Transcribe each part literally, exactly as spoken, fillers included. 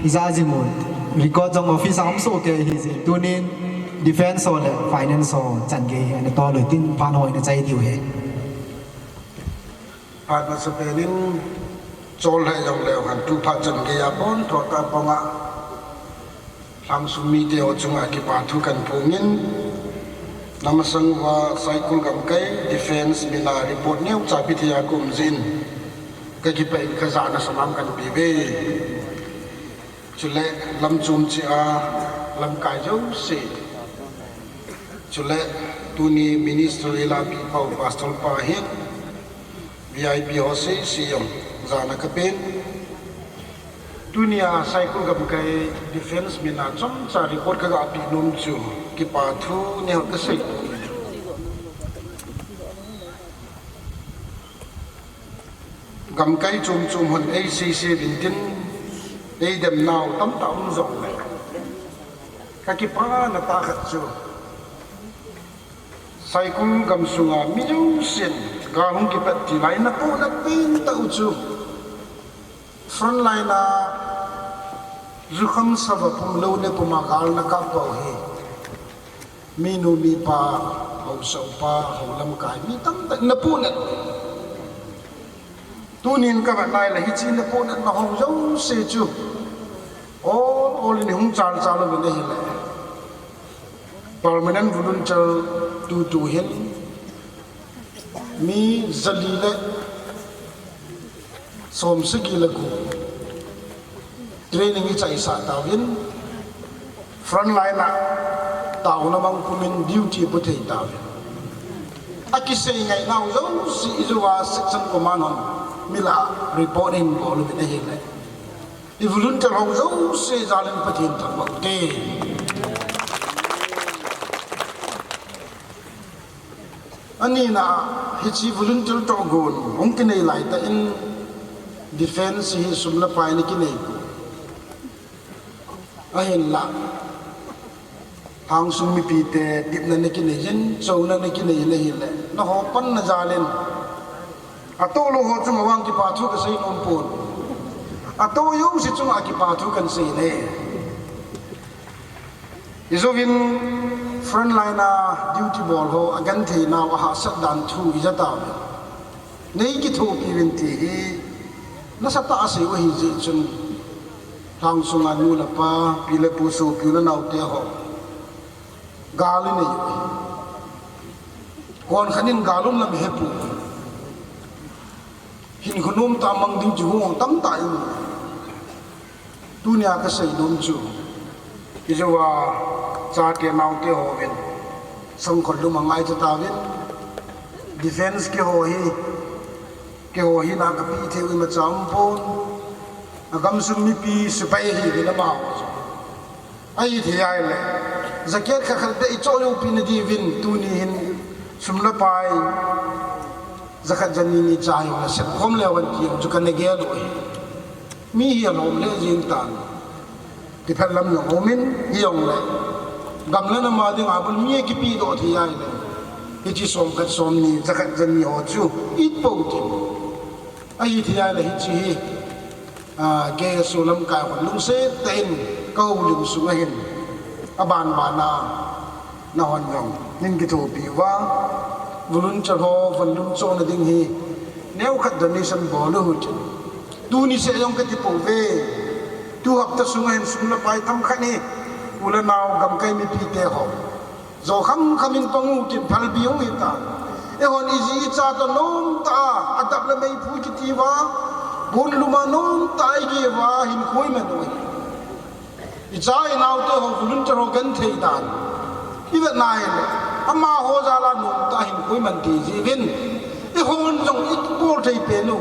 Ija jing u, record jong office a um soh kei hijeh in, tunin defense ho le finance ho chan gei ana tol u hitin, phat ho ina chai diu ahi. Phat masapen in, chol lheh jongleu hen, tu phat chan gei a pon tho tah panga Lhangsung mite ho chunga kipa thu kahin phongin, namasang uva Saikul gamkai defense mina report neocha pe thei a ka um jeh in, kakipah in kajahna samang kahin pe uve. Chule lamchom cheh a lamkai jouse, chule tuni ministry lapi pau pastor pa hin, V I P ho jouse jong jana kapen. Tunia Saikul gamkai defense mina chomcha report kaga pe nom chu, kipa thu neocha kasei. Gamkai chom chom hon eisei sei uvin tin, eidemnau tamtah um jongle, kakipana tah khat chu, Saikul gamsunga mi jousen gal hung kipat til a napohnat pentah u chu, front line a jukham sava pum louna puma gal nakap pau hi, minu mipa, haosa upa, hou lamkai mi tamtah napohnat. Tunin kavet nai le hiche napohnatna ho jouse chu, ol ol in ihung chalchal uvin ahile, permanent volunteer tutu hin mi jali le somsagi le gup training ichaisah tauvin, front line a taona mang pumin duty ipo thei tauvin. Akisei ngainau jouse ijouva section command hon mi lah a report in bol uvin ahile, i volunteer ho jouse jal in Pathen thangvah u hite. Anina, hiche volunteer tohgon hung kinei laitah in, defense hi sum le pai nakinei poi. Ahinla, Lhangsung mipite tepna nakinei in, chouna nakinei in ahile, nangho panna jal in, atoh lou ho chunga vang kipa thu kasei nom pon, atoh jouse chunga kipa thu kahin sei e. Ijouvin, front line a duty bol ho agentheinau, ahahsat dan thu ija tauvin, nei kithopi uvin ti hi nasatah a asei u ahijeh chun, Lhangsunga nu le pa, pi le pu, sopi u le naote ho, gal inei u ahi. Konkhat in gal umlam ihepoi. Hinkho nomtah mang ding chu hung tamtah imu. Tunia kasei nom chu, ijouva chate naote hovin sangkhol lum angaicha tauvin, defense keiho hi, keiho hina kapeh thei u imacha umpon, agamsung mipi sepai ahiuvin amaho chu, ahithei ahile, jacket khat khat beh ichoh joupi nadiuvin tuni hin sum le pai jakhat jani ni cha hijongle sepkhom leu hen ti jong chu kana gel u ahi. Mi hi alhom lheh jeng tan, kiphet lam jong umin, hijongle gam le nam a dinga bou mi akipehdoh thei ahile, hiche somkhat somni jakhat jani ho chu itpou tin. Ahithei ahile hiche hi, ah, K S O lamkai hon lungset tah in kahoulim sunga hin, abanbana nahon jong nei kithopi uva, volunteer ho von lum chohna ding hi neokhat donation bol u hitin, tuni seh jong katipouve. Tu hapta sunga hin sum le pai themkhat hi, u le nao gamkai mipite ho, jo khamkham in pang utin, phalbi hung hitan. Eihon iji icha toh nomtah a, adap le meiphu kitiuva, bon luma nomtah a igeuva hinkho iman u ahi. Icha inaote ho volunteer ho genthei dan ivet nahile, amaho jal a nomtah a hinkho iman thei jiuvin, eihon jong ibol thei pen u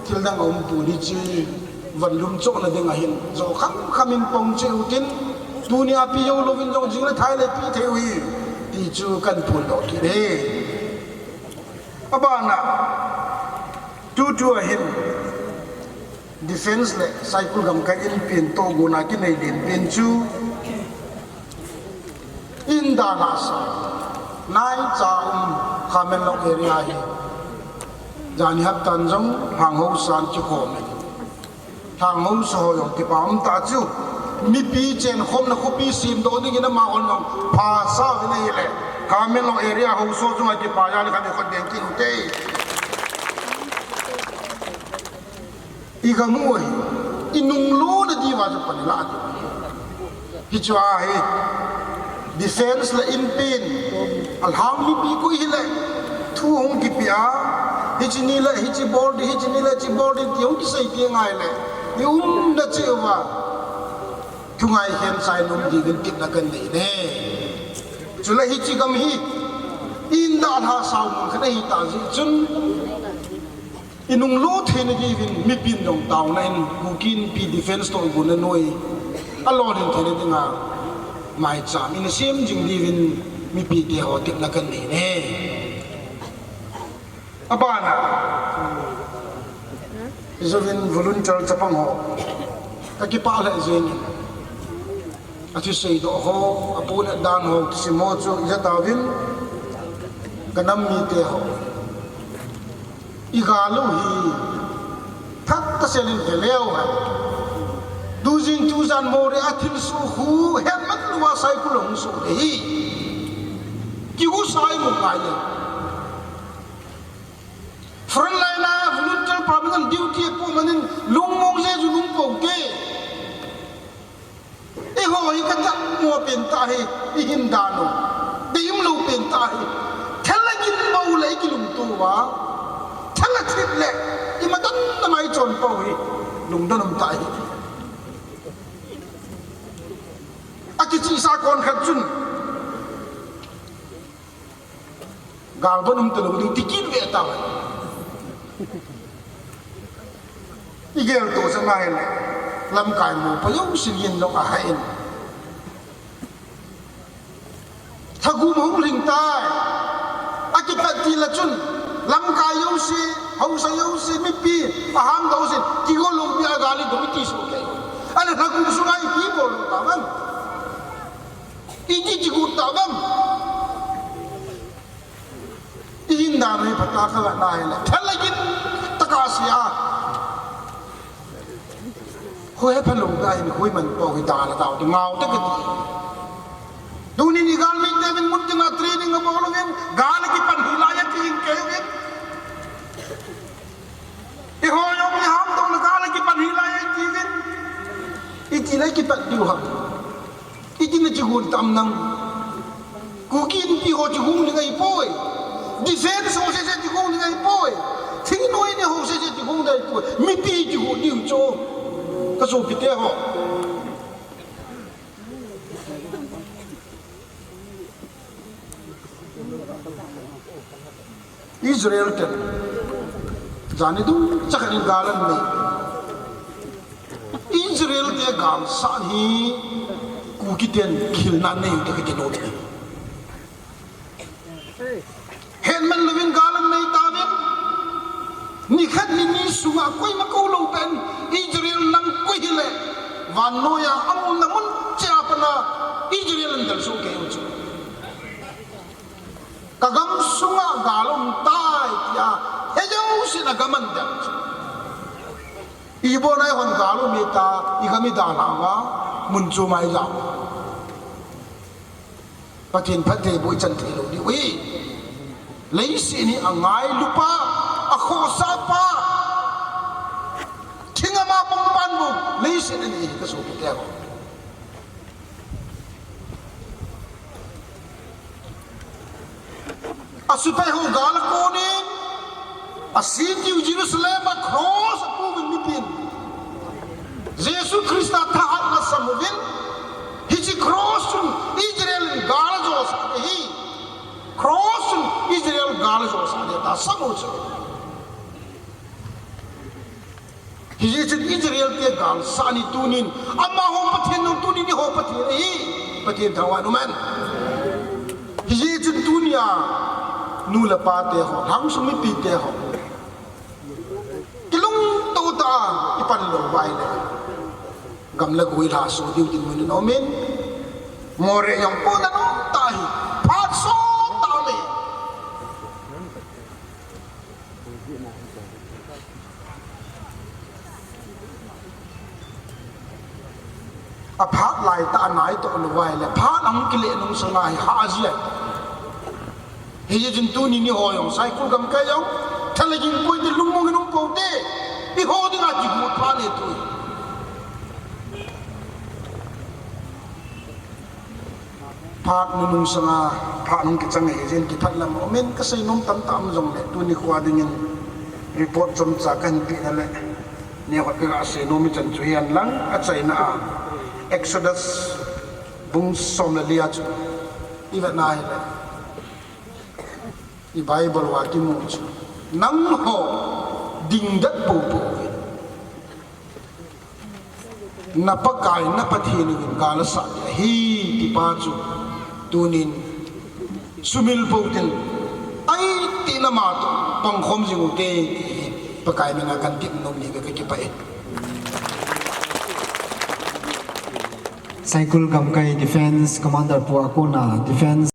thildang aumpon, hiche von lum chohna dinga hin jo khamkham in pang cheh utin, tunia pe jou louvin jong jing le thai le pe thei u ahi, ti chu kahin phondoh kit e. Abana, tutu ahin, defense le Saikul gamkai inpen tohgona kinei lenpen chu, in dan asa, naicha um Khamenlok area hi, janhi haptan jong Lhang haosan kikhomin, Thang housa ho jong kipa um tah chu. Mipi chenkhomna khopi semdoh dingin amahon jong phasah uvin ahile, Tamenglong area housa ho chunga kipa jal in khat khut deng kit ute. I gam u hi, i nunglutna diuva chu pan ilah diu ahi. Hichea hi, defense le inpen, alhang mipi koi hile, thu hung kipe a, hiche ni le hiche bol ding, hiche ni le hiche bol ding ti hung kisei teng ahile, i umna cheh uva thungaikhen chai nom diuvin tepna kanei e. Chule hiche gam hi, i dalha sao mun khat ahitah jeh chun, i nunglut theina diuvin mipin jong taona in Kuki Inpi defense toh gonna noi alolhin theina dinga maicham in asem jing diuvin mipite ho tepna kanei e. Abana, ijouvin volunteer chapang ho kakipah lheh jengin, athusei doh ho, apohnat dan ho, thusim ho chu ija tauvin, kanam mite ho, i gal u hi phat kasel in veleu hen. Tujing tujan Moreh a thilsoh khu hetman louva Saikul ahung soh ahi. Kihusa imu ngai e. Front line a volunteer pa min an duty apoh manin lungmong jeh chu lungpo te. Eiho hi kadangmo pen tah hi, i hin dan u deium lou pen tah hi. Thal agin bou le i kilungto uva, thal athip le i madan na mai chon pou hi, lungdon um tah hi. Akichihsa kon khat chun, gal bon um talou ding ti kit ve tauve. I geltoh chan ahile, lamkai mopo jousen in jong ahai in, lhagum hung lhing tai. Akipat til a chun, lamkai jouse, haosa jouse, mipi, ahangdoh jousen kigo lou dia gal idong iti soh kei. Ahile lhagum sunga ipi bol lou tauvem? Iti kigot tauvem? I hin dan u hi phatah a kavet na ahile, thal agin tah a sia, khu hepha lou ga hin khu iman pou hi dan a tao ti ngau te kati. Tunin i galmite uvin mun tina training abol uvin, gal akipan hilai ati jing kei uvin. Eiho jong i hangdoh le gal akipan hilai ati uvin. Iti le kipat diu ham? Iti na kigon tam nang? Kuki Inpi ho kigon ding ahipoi. Defense ho sese kigon ding ahipoi. Thingnoi ni ho sese kigon ding ahipoi. Mipi kigon diu chu kasopite ho. Israel ten jani dungcha khat in gal anei. Israel te galsat hi Kuki ten kilna nei u te kati nom e. Hetman louvin gal anei tauvin. Nikhat nini sunga koima kou lou pen Israel nam koi hile, vannoiya aumna mun cheh a pat a Israel in del soh kei u chu. Kagam sunga gal um tai tia hejousen agam an del chu. Ibol a ihon gal um hita, igam idalhah uva, mun chom a ijao. Pathen phattheiboh ichan thei lou diu ahi. Leiset hi angailupa, akhohsahpa, thing ama pangpan bou leiset ahi kasopite ho. Asepai ho gal akon in, ase tiu Jerusalem a cross apouvin mipin, Jesu Christa thahatna asam uvin, hiche cross chun Israel in gal ajosah ahi. Cross chun Israel gal ajosah ahi tia asam u chu. Hijeh chun Israel te galsat ni tunin, amaho Pathen jong tunin eiho Pathen ahi, Pathen thangvah in um hen. Hijeh chun tunia nu le pa te ho, lhangsung mipi te ho, kilungto tah a ipan lou uva ahile, gam le gou ilhahsoh diu dinmun in um in, Moreh jong pohnat umtah ahi, phat sottah ahi. Aphat laitah a nai toh lou vai le, phat ahung kile nung sanga hi hah jia. Hijeh chun tuni neiho jong, Saikul gamkai jong, tha le ging koite lungmong in um pou te. Eiho dinga kigot phat le tu. Phat nunung sanga, phat nung kichang ahi jeh in kiphat lam um in, kasei nom tamtah um jongle, tuni khoa dingin report chomcha kahin peh na le, neo khat kaga sei nom ichan chu hihen lang, achaina a Exodus bung som le li a chu ivet na hile, i Bible uva kimu chu, nangho dingdet poupou uvin, na Pakai na Pathen uvin gal asah ding ahi, tipa chu tunin sumil pou tin, ahi tina ma toh pangkhom jing ute, ti hi Pakai mina kahin tep nom in kakipah e. Saikul gamkai Defence Commander pu a kona Defence